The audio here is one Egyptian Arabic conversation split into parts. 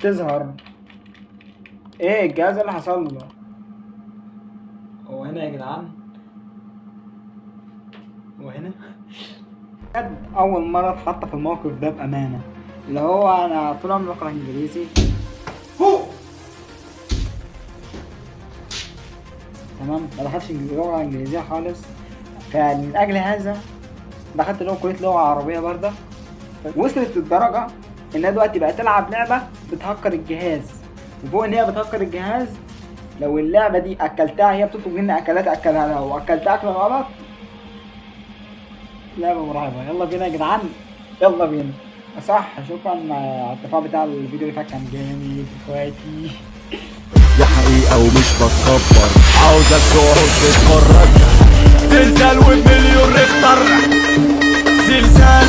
تظهر. ايه الجهاز اللي حصل له؟ هو هنا يا جدعان، هو هنا. بجد اول مرة اتحط في الموقف ده بامانه، اللي هو انا طول عمري بقرا انجليزي. هو تمام، ما دخلتش لغة انجليزية خالص، فمن اجل هذا دخلت لغة كليه لغة عربية برضه. وصلت الدرجة انها دلوقتي بقت تلعب لعبه بتهكر الجهاز، وفوق ان هي بتهكر الجهاز لو اللعبة دي اكلتها، هي بتطلب مني اكلات اكلها لها، واكلتها اكله غلط. لعبه مرعبة. يلا بينا يا جدعان، يلا بينا. صح، شكرا على التفاعل بتاع الفيديو اللي فات، كان جامد اخواتي. دي حقيقة ومش بتكبر، عاوزك تقعد تتفرج. زلزال وبمليون ريختر، زلزال.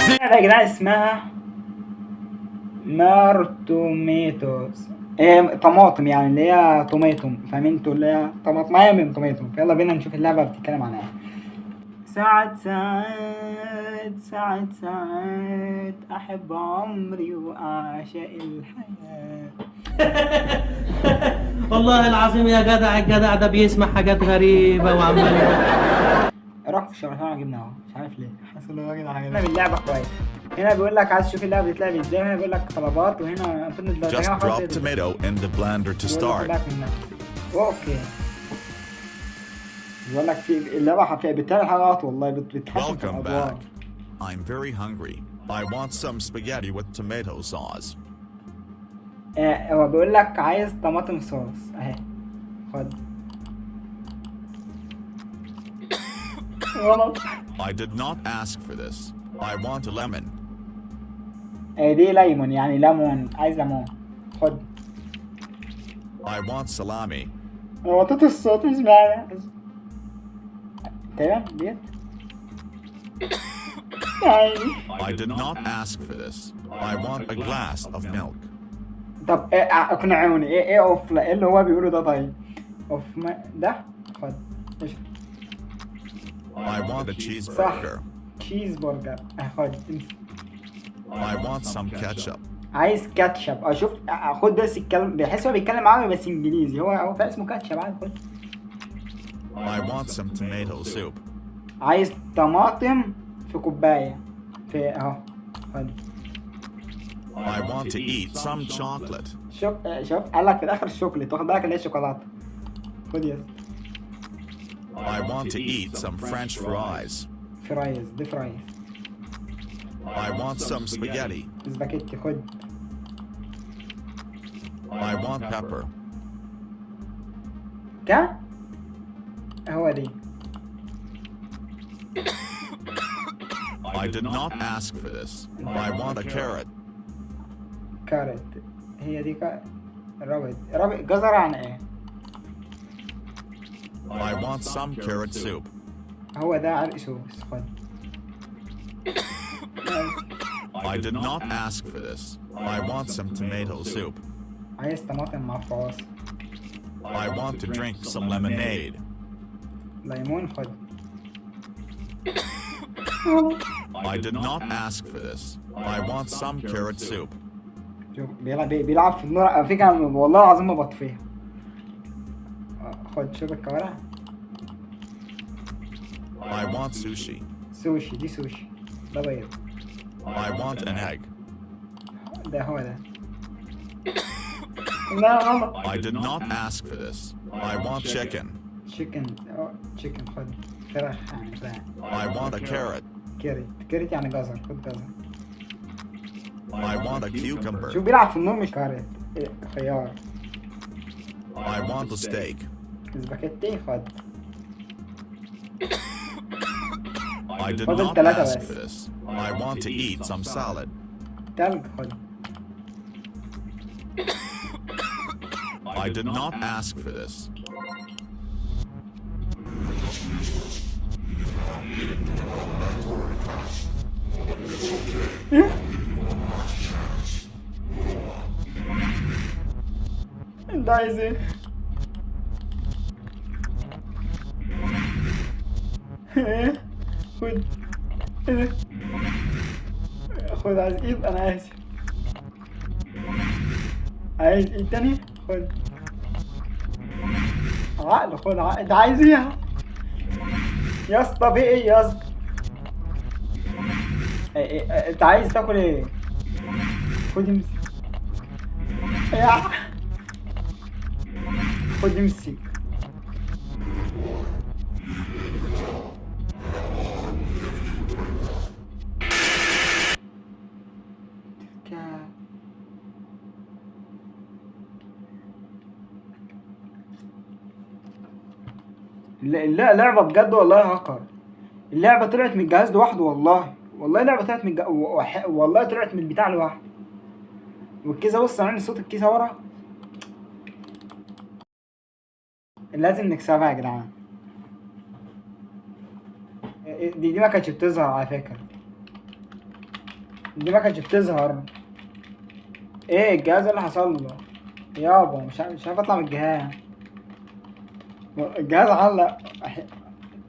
لعبة يا جدعان اسمها مارتوميتوس، إيه طماطم يعني، اللي هي tomato، فاهمين انتوا، اللي هي طماطمايه من tomato. يلا بينا نشوف اللعبة بتتكلم عن ايه. ساعات ساعات ساعات ساعات احب عمري واعشق الحياة. والله العظيم يا جدع، الجدع ده بيسمع حاجات غريبة وعمال. راح في الشغل عجبنا اهو، مش عارف ليه حاسس ان هو كده حاجة. هنا اللعبة كويس، هنا بيقول لك عايز تشوف اللعبة بتتلعب ازاي، وهنا بيقول لك طلبات، وهنا المفروض Just drop tomato in the blender to start. okay، بيقول لك في اللعبة حرفيا بتعمل حاجة غلط والله، بتتحكم في Welcome الادوار. back. I'm very hungry. I want some spaghetti with tomato sauce. هو بيقول لك عايز طماطم صوص اهي، خد. غلط. I did not ask for this. I want a lemon. دي ليمون يعني، ليمون، عايز ليمون، خد. I want salami. انا وطيت الصوت مش معنى تمام ديت. يا عيني. I did not ask for this. I want a glass of milk. طب إيه، اقنعوني ايه ايه اوف، لا ايه اللي هو بيقوله ده؟ طيب اوف ما ده، خد اشرب. I want a cheeseburger. تشيز برجر اه، خد امسك. I want some ketchup. عايز كاتشب. اشوف، خد بس الكلام، بحس هو بيتكلم عربي بس انجليزي، هو فعلا اسمه كاتشب عادي، خد. I want some tomato soup. عايز طماطم في كوباية، في اهو، خد. I want to eat some chocolate. شوف شوف، قال لك في الاخر الشوكليت، واخد بالك اللي هي شوكولاتة. خد يا اسطى. I want to eat some French fries. fries، دي fries. I want some spaghetti. سباكيتي، خد. I want pepper. كا هو دي. I did not ask for this. I want a carrot. carrot، هي دي rabbit rabbit، جزر عن ايه؟ I want some carrot soup. هو ده عرق سوس، خد. I did not ask for this. I want some tomato soup. عايز طماطم مع فواصل. I want to drink some lemonade. ليمون، خد. I did not ask for this. I want some carrot soup. شوف بيلعب بيلعب في النور على فكرة، والله العظيم ما بطفيها. خد، شوف الكوارع. I want sushi. سوشي، دي سوشي، ده بيض. I want an egg. ده هو ده. لا غلط. I did not ask for this. I want chicken. chicken، chicken، خد، فراخ يعني فراخ. I want a carrot. carrot، carrot يعني جزر، خد جزر. I want a cucumber. شوف بيلعب في النور، مش carrot. إيه، خيار. I want a steak. سباكيتي، خد. I did فاضل not تلاتة ask بس. for this. I want to eat some salad. تلج، خد. I did not ask for this. انت عايز ايه؟ ايه؟ خد، ايه ده؟ خد، عايز ايه؟ انا اسف. عايز ايه تاني؟ خد عقل، خد عقل. انت عايز ايه يا اسطى؟ في ايه يا اسطى؟ انت عايز تاكل ايه؟ خد امسك يا، خد امسك. لا لعبة بجد والله هاكر. اللعبة طلعت من الجهاز لوحده والله، والله اللعبة طلعت من والله طلعت من البتاع لوحده. والكيسة بص عامل صوت الكيسة ورا. لازم نكسبها يا جدعان. دي ما كانتش بتظهر على فكرة، دي ما كانتش بتظهر. ايه الجهاز اللي حصل له يابا؟ مش عارف اطلع من الجهاز. الجهاز علق.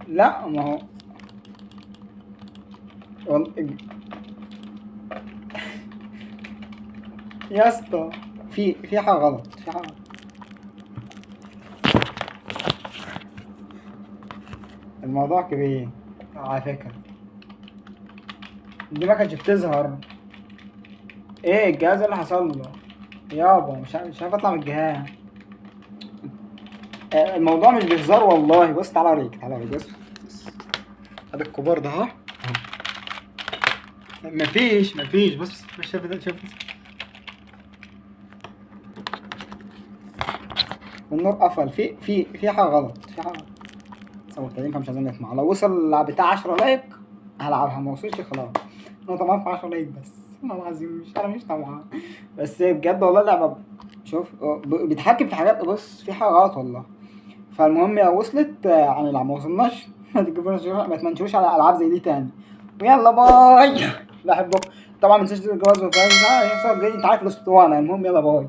لا ما هو يا اسطى في حاجة غلط، في حاجة غلط. الموضوع كبير على فكرة. دي ما كانتش بتظهر. ايه الجهاز اللي حصل له يابا؟ مش عارف اطلع من الجهاز. الموضوع مش بهزار والله. بص تعالى اوريك، تعالى اوريك. بص ادي الكبار ده اهو. مفيش. بص مش شايف ده، شايف النور قفل. في حاجة غلط، في حاجة غلط. صورتين فمش عايزين نسمع. لو وصل بتاع 10 like هلعبها، ما وصلش خلاص. انا طمعان في 10 like بس، والله العظيم مش انا مش طمعان، بس بجد والله اللعبة شوف بيتحكم في حاجات. بص في حاجة غلط والله. فالمهم يا وصلت هنلعب، ما وصلناش ما تجيبوناش، ما تمنشوش على العاب زي دي تاني. ويلا bye، بحبكم طبعا. ما تنساش تدوس الجرس وفاز، انت عارف الاسطوانة. المهم يلا bye.